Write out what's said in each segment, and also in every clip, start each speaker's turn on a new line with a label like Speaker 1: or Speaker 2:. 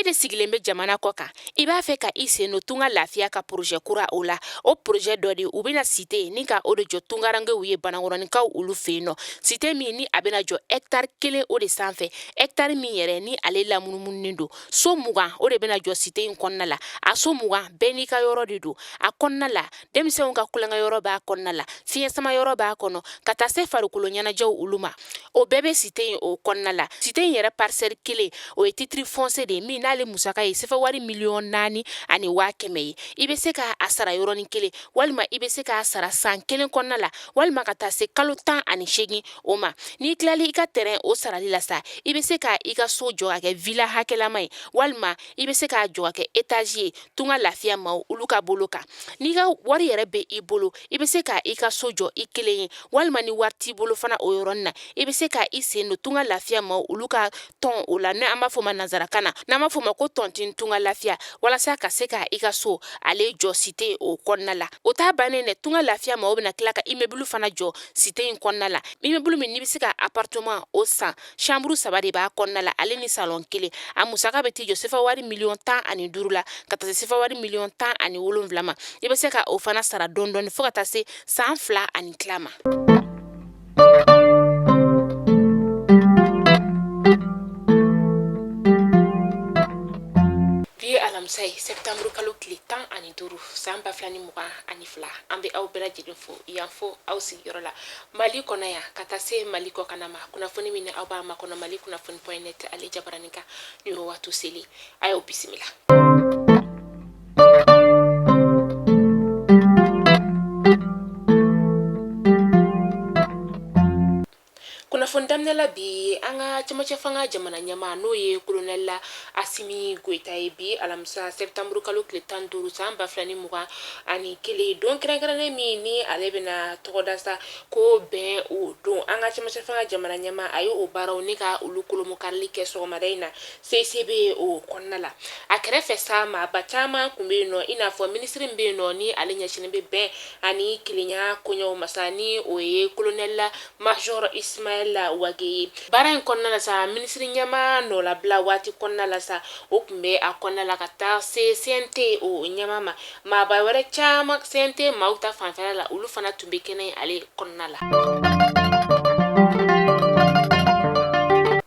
Speaker 1: E de sigilen bɛ jamana kɔ kan, i b'a fɛ ka i sen don Tunga Lafiya ka projet kura o la. O projet dɔ de, u bɛna cité ni ka o de jɔ tungarankew ye Banankɔrɔninkaw olu fɛ yen nɔ. Cité min ni a bɛna jɔ hectare 1 o de sanfɛ, hectare min yɛrɛ ni ale lamunumununen don. So 20 o de bɛna jɔ cité in kɔnɔna la. A so 20 bɛɛ n'i ka yɔrɔ de don a kɔnɔna la. Denmisɛnw ka tulonkɛ yɔrɔ b'a kɔnɔna la, fiɲɛ sama yɔrɔ b'a kɔnɔ, ka taa se farikolo ɲɛnajɛw olu ma, o bɛɛ bɛ cité in o kɔnɔna la. Cité in yɛrɛ parcelle 1, o ye titre foncier de ye min n'ale musaka ye sefa wari 4,1 miliyɔn ye. I bɛ se k'a sara yɔrɔnin kelen, walima i bɛ se k'a sara san 1 kɔnɔna la, walima ka taa se kalo 18 o ma. N'i tilali i ka terrain o sarali la sa, i bɛ se ka i ka so jɔ ka kɛ villa hakɛlama ye, walima i bɛ se k'a jɔ ka kɛ étage ye. Tunga Lafiya maaw olu ka bolo kan, n'i ka wari yɛrɛ bɛ i bolo, i bɛ se ka i ka so jɔ i kelen ye, walima ni wari t'i bolo fana, o yɔrɔnin na, i bɛ se ka i sen don Tunga Lafiya maaw olu ka tɔn o la, n'an b'a fɔ ma nansarakan na, n'an b'a fɔ ma ko tontine Tunga Lafiya, walasa ka se ka i ka so ale jɔ cité o kɔnɔna la. O t'a bannen dɛ, Tunga Lafiya maaw bɛna tila ka immeuble fana jɔ cité in kɔnɔna la, immeuble min n'i bɛ se ka appartement o san, chambre 3 de b'a kɔnɔna la, ale ni salon 1. A musaka bɛ t'i jɔ sefa wari 15 miliyɔn la, ka taa se sefa wari 17 miliyɔn ma. I bɛ se ka o fana sara dɔɔni dɔɔni fo ka taa se san 2 ani tila ma. Bi ye alamisa ye, septembre kalo tile 15, san 2022. An bɛ aw bɛɛ lajɛlen fo yan fo aw sigiyɔrɔ la Mali kɔnɔ yan, ka taa se Mali kɔkanna ma. Kunnafoni min aw b'a makɔnɔ Mali kunnafoni point net ale jabaranin kan, nin ye waati seli, a y'aw bisimila. Kunnafoni daminɛ la bi, an ka cɛmancɛ fanga jamana ɲɛmaa, n'o ye kolonɛli Asimi Goyita ye, bi alamisa septembre kalo tile 15, san 2021, don kɛrɛnkɛrɛnnen min ni ale bɛna tɔgɔda sa ko bɛn o don, an ka cɛmancɛ fanga jamana ɲɛmaa a ye o baaraw ni ka olu kolomokarili kɛ sɔgɔmada in na CICB o kɔnɔna la. A kɛrɛfɛ sa, maaba caman tun bɛ yen nɔ, i n'a fɔ minisiri min bɛ yen nɔ ni ale ɲɛsinnen bɛ bɛn ani kelenya koɲɛw ma sa, ni o ye kolonɛli major Ismaël Wagué ye. Baara in kɔnɔna la sa, minisiri ɲɛmaa nɔlabila waati kɔnɔna la sa, o tun bɛ a kɔnɔna la, ka taa se CNT o ɲɛmaa ma. Maaba wɛrɛ caman CNT maaw ta fanfɛla la, olu fana tun bɛ kɛnɛ ale kɔnɔna la.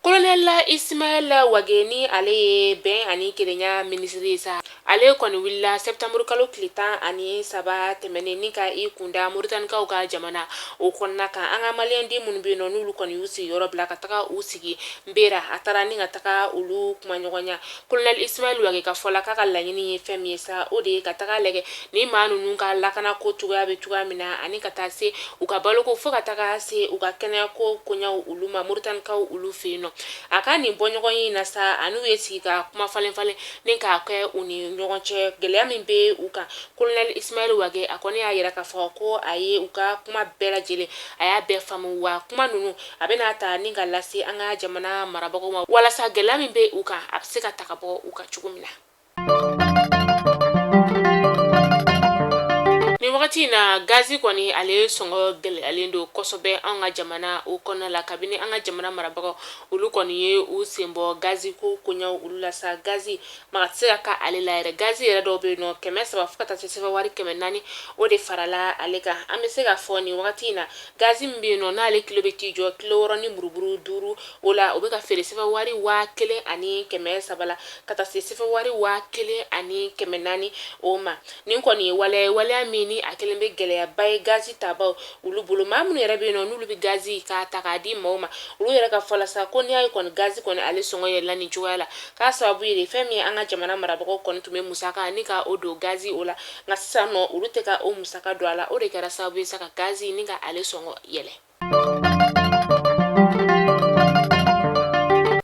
Speaker 1: Kolonɛli Ismaël Wagué, ni ale ye bɛn ani kelenya minisiri ye sa, ale kɔni wulila septembre kalo tile 13 tɛmɛnen ni ka i kunda Moritanikaw ka jamana o kɔnɔna kan. An ka maliyɛnden minnu bɛ yen nɔ, n'olu kɔni y'u sigiyɔrɔ bila ka taga u sigi Nbera, a taara ni ka taga olu kumaɲɔgɔnya. Kolonɛli Ismaël Wagué ka fɔ la, k'a ka laɲini ye fɛn min ye sa, o de ye ka taga lajɛ ni maa ninnu ka lakanako cogoya bɛ cogoya min na, ani ka taa se u ka baloko, fo ka taga se u ka kɛnɛyako koɲaw olu ma Moritanikaw olu fɛ yen nɔ. A ka nin bɔɲɔgɔn in na sa, a n'u ye sigi ka kuma falen falen ni k'a kɛ u ni ɲɔgɔn cɛ, gɛlɛya min bɛ u kan. Kolonɛli Ismaël Wagué, a kɔni y'a yira k'a fɔ ko a ye u ka kuma bɛɛ lajɛlen, a y'a bɛɛ faamu, wa kuma ninnu a bɛna ta ni ka lase an ka jamana marabagaw ma, walasa gɛlɛya min bɛ u kan, a bɛ se ka ta ka bɔ u kan cogo min na. Nin wagati in na, gazi kɔni ale sɔngɔ gɛlɛyalen don kosɛbɛ an ka jamana o kɔnɔna la, kabini an ka jamana marabagaw olu kɔni ye u sen bɔ gazi ko koɲaw olu la sa. Gazi maga tɛ se ka kɛ ale la yɛrɛ. Gazi yɛrɛ dɔw bɛ yen nɔ, 300 fo ka taa se sefa wari 400, o de farala ale kan. An bɛ se k'a fɔ nin wagati in na, gazi min bɛ yen nɔ n'ale kilo bɛ t'i jɔ kilo wɔɔrɔ ni buruburu duuru o la, o bɛ ka feere sefa wari 1300 la, ka taa se sefa wari 1400 o ma. Nin kɔni ye waleya ye, waleya min ni a kɛlen bɛ gɛlɛyaba ye gazi tabaw olu bolo. Maa minnu yɛrɛ bɛ yen nɔ n'olu bɛ gazi k'a ta k'a di maaw ma, olu yɛrɛ ka fɔ la sa, ko n'i y'a ye kɔni gazi kɔni ale sɔngɔ yɛlɛla nin cogoya la, k'a sababu ye de fɛn min ye an ka jamana marabagaw kɔni tun bɛ musaka ni ka o don gazi o la, nka sisan nɔ olu tɛ ka o musaka don a la, o de kɛra sababu ye sa ka gazi ni ka ale sɔngɔ yɛlɛ.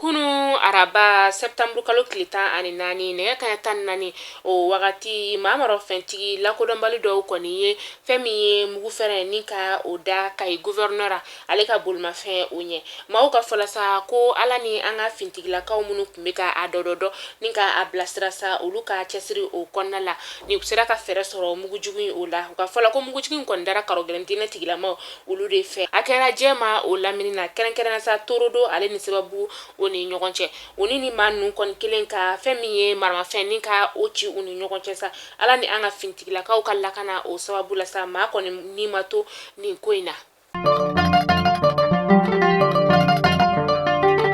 Speaker 1: Kunu araba septembre kalo tile 14, nɛgɛ kanɲɛ 14 o wagati, maa marafɛntigi lakodɔnbali dɔw kɔni ye fɛn min ye mugu fɛrɛn ni ka o da Kayi gouverneur ale ka bolimafɛn o ɲɛ. Maaw ka fɔ la sa, ko Ala ni an ka fintigilakaw minnu tun bɛ ka a dɔdɔdɔ ni ka a bilasira sa, olu ka cɛsiri o kɔnɔna la, ni u sera ka fɛɛrɛ sɔrɔ mugujugu in o la. U ka fɔ la ko mugujugu in kɔni dara karɔgɛlɛn diinɛ tigilamaw olu de fɛ. A kɛra Jɛma o lamini na, kɛrɛnkɛrɛnnenya sa Torodo ale ni Sababu o ni ɲɔgɔn cɛ. U ni maa ninnu kɔni kelen ka fɛn min ye maramafɛn ni ka o ci u ni ɲɔgɔn cɛ sa. Ala ni an ka finitigilakaw ka lakana o sababu la sa, maa kɔni ni ma to nin ko in na.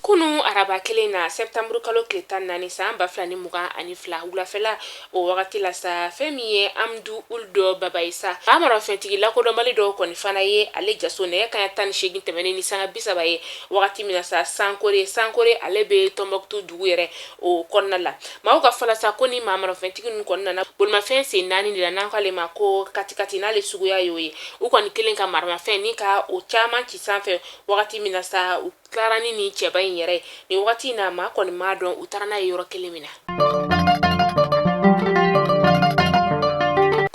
Speaker 1: Kunu araba kelen na, sɛptanburu kalo tile 14 san 2022 wulafɛla o wagati la sa, fɛn min ye Amdu Uld Babayisa, maa maramafɛntigi lakodɔnbali dɔw kɔni fana ye ale jaso nɛgɛ kanɲɛ 18 tɛmɛnen ni sanga 30 ye wagati min na sa, Sankore Sankore, ale bɛ Tɔnbɔkutu dugu yɛrɛ o kɔnɔna la. Maaw ka fɔ la sa, ko ni maa maramafɛntigi ninnu kɔni nana bolimafɛn sen naani de la, n'an k'ale ma ko katikati, n'ale suguya y'o ye, u kɔni kelen ka maramafɛn ni ka o caman ci sanfɛ wagati min na sa, u tilara ni nin cɛba in yɛrɛ. Nin wagati in na, maa kɔni m'a dɔn u taara n'a ye yɔrɔ kelen min na.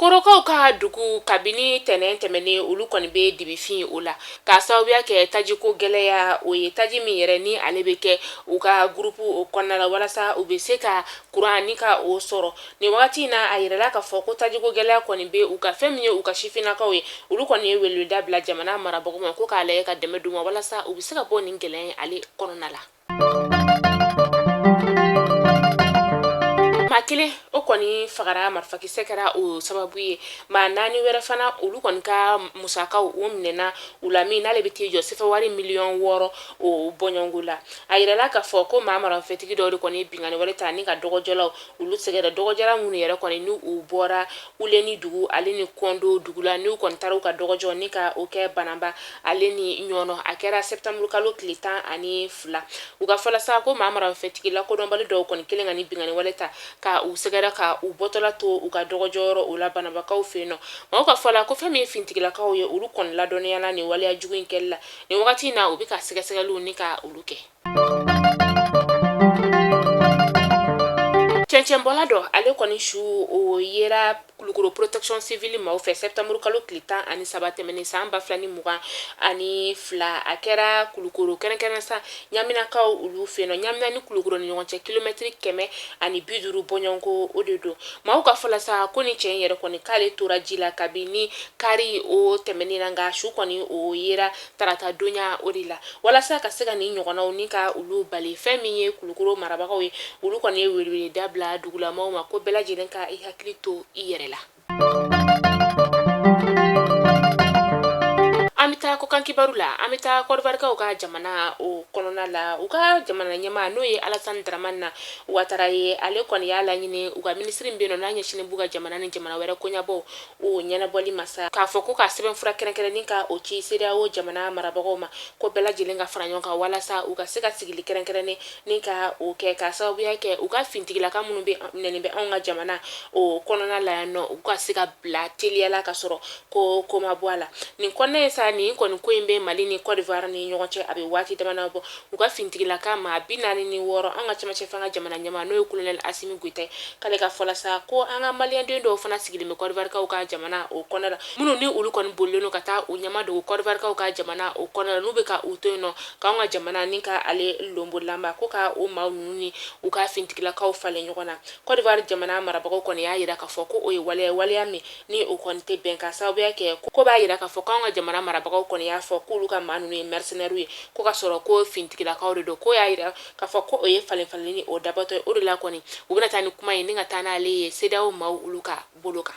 Speaker 1: Korokaw ka dugu, kabini tɛnɛn tɛmɛnen, olu kɔni bɛ dibifin o la k'a sababuya kɛ tajiko gɛlɛya o ye, taji min yɛrɛ ni ale bɛ kɛ u ka gurupu o kɔnɔna la walasa u bɛ se ka kuran ni ka o sɔrɔ. Nin wagati in na, a yirala k'a fɔ ko tajiko gɛlɛya kɔni bɛ u ka fɛn min ye u ka sifinnakaw ye. Olu kɔni ye weleweleda bila jamana marabagaw ma ko k'a lajɛ ka dɛmɛ d'u ma walasa u bɛ se ka bɔ nin gɛlɛya in ale kɔnɔna la. Maa kelen o kɔni fagara, marifakisɛ kɛra o sababu ye. Maa naani wɛrɛ fana, olu kɔni ka musakaw o minɛna u la, min n'ale bɛ t'i jɔ sefawari miliyɔn 6 o bɔɲɔgɔnko la. A yirala k'a fɔ ko maa marafɛntigi dɔw de kɔni ye binkanni wale ta ni ka dɔgɔjɔlaw olu sɛgɛrɛ. Dɔgɔjɔla minnu yɛrɛ kɔni ni u bɔra Uleni dugu ale ni Kɔndo dugu la, n'u kɔni taara u ka dɔgɔjɔ ni ka o kɛ Bananba ale ni Ɲɔnɔ. A kɛra sɛptanburu kalo tile 12. U ka fɔ la sa, ko maa marafɛntigi lakodɔnbali dɔw kɔni kelen ka nin binkanni wale ta ka u sɛgɛrɛ ka u bɔtɔla to u ka dɔgɔjɔyɔrɔ o la Bananbakaw fɛ yen nɔ. Maaw ka fɔ la ko fɛn min ye finitigilakaw ye, olu kɔni ladɔnniyala nin waleya jugu in kɛli la. Nin wagati in na, u bɛ ka sɛgɛsɛgɛliw ni ka olu kɛ. Cɛncɛnbɔla dɔ, ale kɔni su o yera Kulukoro protection civile maaw fɛ sɛptanburu kalo tile 13 tɛmɛnen san 2022. A kɛra Kulukoro, kɛrɛnkɛrɛn sa Ɲaminakaw olu fɛ yen nɔ. Ɲamina ni Kulukoro ni ɲɔgɔn cɛ, kilomɛtiri 150 bɔɲɔgɔnko o de don. Maaw ka fɔ la sa, ko ni cɛ in yɛrɛ kɔni k'ale tora ji la kabini kari o tɛmɛnen na, nka su kɔni o yera tarata donya o de la. Walasa ka se ka nin ɲɔgɔnnaw ni ka olu bali, fɛn min ye Kulukoro marabagaw ye, olu kɔni ye weleweleda bila dugulamaw ma ko bɛɛ lajɛlen ka i hakili to i yɛrɛ la. An bɛ taa kɔkan kibaru la. An bɛ taa Kɔdiwarikaw ka jamana o kɔnɔna la. U ka jamana ɲɛmaa, n'o ye Alasani Daramani Watara ye, ale kɔni y'a laɲini u ka minisiri min bɛ yen nɔ n'a ɲɛsinnen b'u ka jamana ni jamana wɛrɛ koɲɛbɔw o ɲɛnabɔli ma sa, k'a fɔ ko ka sɛbɛnfura kɛrɛnkɛrɛnnen ka o ci CEDEAO jamana marabagaw ma, ko bɛɛ lajɛlen ka fara ɲɔgɔn kan walasa u ka se ka sigili kɛrɛnkɛrɛnnen ni ka o kɛ, k'a sababuya kɛ u ka finitigilaka minnu bɛ minɛnen bɛ anw ka jamana o kɔnɔna la yan nɔ, u ka se ka bila teliya la ka sɔrɔ ko ko ma bɔ a la. Nin kɔnɔna ye sa, nin kɔni ko in bɛ Mali ni Côte d'Ivoire ni ɲɔgɔn cɛ, a bɛ waati damadɔ bɔ. U ka finitigilaka maa 46, an ka cɛmancɛ fanga jamana ɲɛmaa, n'o ye kolonɛli Asimi Goyita ye, k'ale ka fɔ la sa, ko an ka maliyɛnden dɔw fana sigilen bɛ Kɔdiwarikaw ka jamana o kɔnɔna la, minnu ni olu kɔni bolilen don ka taa u ɲɛmadogo Kɔdiwarikaw ka jamana o kɔnɔna la, n'u bɛ ka u to yen nɔ k'an ka jamana ni ka ale lonbolanba, ko ka o maa ninnu ni u ka finitigilakaw falen ɲɔgɔn na. Kɔdiwari jamana marabagaw kɔni y'a jira k'a fɔ ko o ye waleya, waleya min ni o kɔni tɛ bɛn, ka sababuya kɛ ko b'a jira k'a fɔ k'anw ka jamana marabagaw kɔni y'a fɔ k'olu ka maa ninnu ye mercenaires ye, ko ka sɔrɔ ko finitigilakaw de don. Ko y'a jira k'a fɔ ko o ye falen falenni ni o dabatɔ ye. O de la kɔni u bɛna taa ni kuma ye ni ka taa n'ale ye CEDEAO maaw olu ka bolo kan.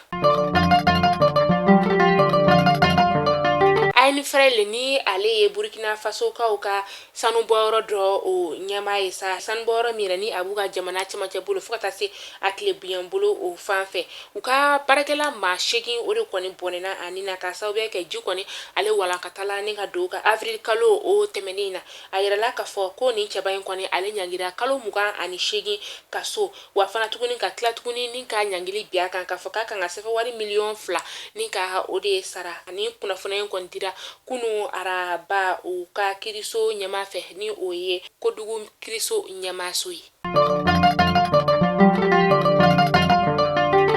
Speaker 1: Ayinifrel, ni ale ye Burkina Fasokaw ka sanubɔyɔrɔ dɔ o ɲɛmaa ye sa, sanubɔyɔrɔ min yɛrɛ ni a b'u ka jamana cɛmancɛ bolo fo ka taa se a tilebinyan bolo o fan fɛ, u ka baarakɛla maa 8 o de kɔni bɔnɛna a ni na, k'a sababuya kɛ ji kɔni ale walankatala ni ka don ka avril kalo o tɛmɛnen na. A yirala k'a fɔ ko nin cɛba in kɔni ale ɲangira kalo 28 kaso, wa fana tuguni ka tila tuguni ni ka ɲangili bin a kan k'a fɔ k'a kan ka sefa wari miliyɔn 2 ni ka o de sara. Ani kunnafoniya in kɔni dira kunu araba u ka kiriso ɲɛmaa fɛ, ni o ye Kodugu kiriso ɲɛmaaso ye.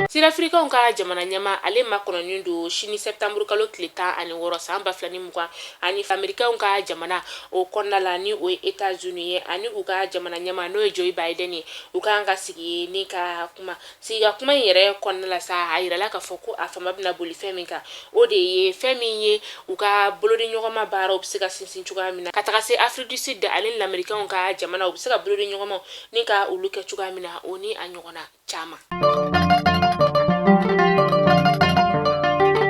Speaker 1: Sierra Sudafirikaw ka jamana ɲɛmaa, ale makɔnɔnin don sini septembre kalo tile 16 san 2020 ani Amerikaw ka jamana o kɔnɔna la, ni o ye Etats-Unis ye, ani u ka jamana ɲɛmaa, n'o ye Joe Biden ye, u kan ka sigi ni ka kuma. Sigi ka kuma in yɛrɛ kɔnɔna la sa, a yirala k'a fɔ ko a fanba bɛna boli fɛn min kan, o de ye fɛn min ye u ka bolodiɲɔgɔnma baaraw bɛ se ka sinsin cogoya min na, ka taga se Afrique du Sud ale ni Amerikaw ka jamana, u bɛ se ka bolodiɲɔgɔnmaw ni ka olu kɛ cogoya min na, o ni a ɲɔgɔnna caman.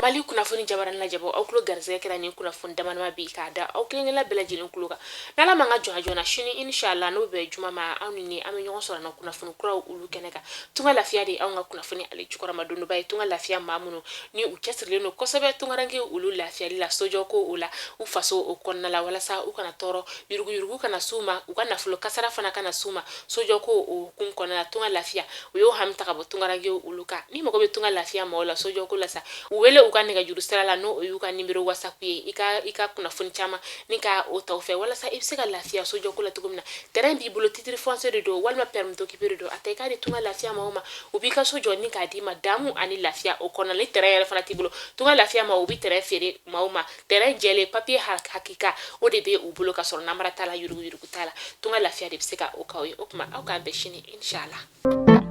Speaker 1: Mali kunnafoni jabarani lajɛbɔ, aw tulo garisɛgɛ kɛra nin kunnafoni damadama bi k'a da aw kelenkelen bɛɛ lajɛlen tulo kan. N'Ala m'an ka jɔn joona, sini inshallah, n'o bɛ juma ma, aw ni ne an bɛ ɲɔgɔn sɔrɔ na kunnafoni kuraw olu kɛnɛ kan. Tunga lafiya de anw ka kunnafoni ale jukɔrɔma dondoba ye. Tunga lafiya maa minnu ni u cɛsirilen don kosɛbɛ tungaranke olu lafiyali la, sojɔ ko o la u faso o kɔnɔna la, walasa u kana tɔɔrɔ, yuruguyurugu kana s'u ma, u ka nafolo kasara fana kana s'u ma sojɔ ko o kun kɔnɔna la. Tunga lafiya u y'o hami ta ka bɔ tungaranke olu kan. Ni mago bɛ tunga lafiya maaw la sojɔ ko la sa, u wele u ka nɛgɛjuru sira la, n'o y'u ka nimero WhatsApp ye, i ka kunnafoni caman ni ka o ta u fɛ, walasa i bɛ se ka lafiya sojɔ ko la cogo min na. Terrain b'i bolo, titre foncier de don walima permis d'occuper de don, a ta i k'a di tunga lafiya maaw ma, u b'i ka so jɔ ni k'a d'i ma damu ani lafiya o kɔnɔna. Ni terrain yɛrɛ fana t'i bolo, tunga lafiya ma u bɛ terrain feere maaw ma. Terrain jɛlen, papier hakika, o de bɛ u bolo, ka sɔrɔ namara t'a la, yuruguyurugu t'a la. Tunga lafiya de bɛ se ka o k'aw ye. O tuma aw k'an bɛn sini inshallah.